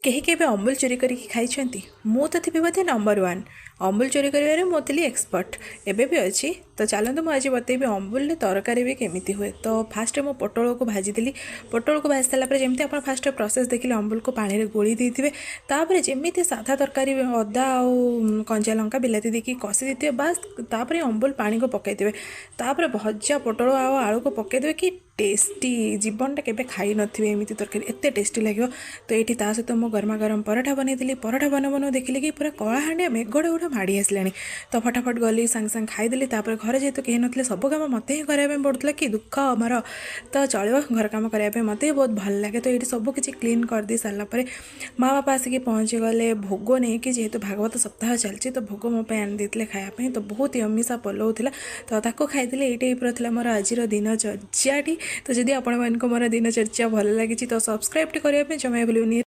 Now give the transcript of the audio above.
କେହି କେବେ ଅମୁଲ ଚୋରି କରିକି ଖାଇଛନ୍ତି? ମୁଁ ତ ଥିବି ବୋଧେ ନମ୍ବର ୱାନ୍। ଅମୁଲ ଚୋରି କରିବାରେ ମୁଁ ଥିଲି ଏକ୍ସପର୍ଟ, ଏବେ ବି ଅଛି। ତ ଚାଲନ୍ତୁ, ମୁଁ ଆଜି ବତେଇବି ଅମୁଲରେ ତରକାରୀ ବି କେମିତି ହୁଏ। ତ ଫାଷ୍ଟ ମୁଁ ପୋଟଳକୁ ଭାଜିଦେଲି। ପୋଟଳକୁ ଭାଜି ସାରିଲା ପରେ, ଯେମିତି ଆପଣ ଫାଷ୍ଟ ପ୍ରୋସେସ୍ ଦେଖିଲେ, ଅମୁଲକୁ ପାଣିରେ ଗୋଳି ଦେଇଥିବେ। ତାପରେ ଯେମିତି ସାଧା ତରକାରୀ ଅଦା ଆଉ କଞ୍ଚା ଲଙ୍କା, ବିଲାତି ଦେଇକି କଷି ଦେଇଥିବେ, ବାସ୍ ତାପରେ ଅମୁଲ ପାଣିକୁ ପକାଇଦେବେ। ତାପରେ ଭଜା ପୋଟଳ ଆଉ ଆଳୁକୁ ପକାଇଦେବେ। କି ଟେଷ୍ଟି! ଜୀବନଟା କେବେ ଖାଇନଥିବେ ଏମିତି ତରକାରୀ, ଏତେ ଟେଷ୍ଟି ଲାଗିବ। ତ ଏଇଠି ତା ସହିତ ମୁଁ ଗରମା ଗରମ ପରଠା ବନେଇଥିଲି। ପରଠା ବନଉ ବନଉ ଦେଖିଲି କି ପୁରା କଳାହାଣ୍ଡିଆ ମେଘଟା ଗୋଟେ ମାଡ଼ି ଆସିଲାଣି। ତ ଫଟାଫଟ ଗଲି, ସାଙ୍ଗେ ସାଙ୍ଗେ ଖାଇଦେଲି। ତାପରେ ଘରେ ଯେହେତୁ କେହି ନଥିଲେ, ସବୁ କାମ ମୋତେ ହିଁ କରିବା ପାଇଁ ପଡ଼ୁଥିଲା। କି ଦୁଃଖ ଆମର! ତ ଚଳିବ, ଘର କାମ କରିବା ପାଇଁ ମୋତେ ବି ବହୁତ ଭଲ ଲାଗେ। ତ ଏଇଠି ସବୁ କିଛି କ୍ଲିନ୍ କରିଦେଇ ସାରିଲା ପରେ ମା ବାପା ଆସିକି ପହଞ୍ଚିଗଲେ ଭୋଗ ନେଇକି। ଯେହେତୁ ଭାଗବତ ସପ୍ତାହ ଚାଲିଛି, ତ ଭୋଗ ମୋ ପାଇଁ ଆଣିଦେଇଥିଲେ ଖାଇବା ପାଇଁ। ତ ବହୁତ ୟମି ସା ପଲଉ ଥିଲା, ତ ତାକୁ ଖାଇଥିଲି। ଏଇ ଟାଇପ୍ର ଥିଲା ମୋର ଆଜିର ଦିନଚର୍ଯ୍ୟାଟି। ତ ଯଦି ଆପଣମାନଙ୍କୁ ମୋର ଦିନଚର୍ଯ୍ୟା ଭଲ ଲାଗିଛି, ତ ସବସ୍କ୍ରାଇବ୍ଟି କରିବା ପାଇଁ ଜମା ଭୁଲିବେନି।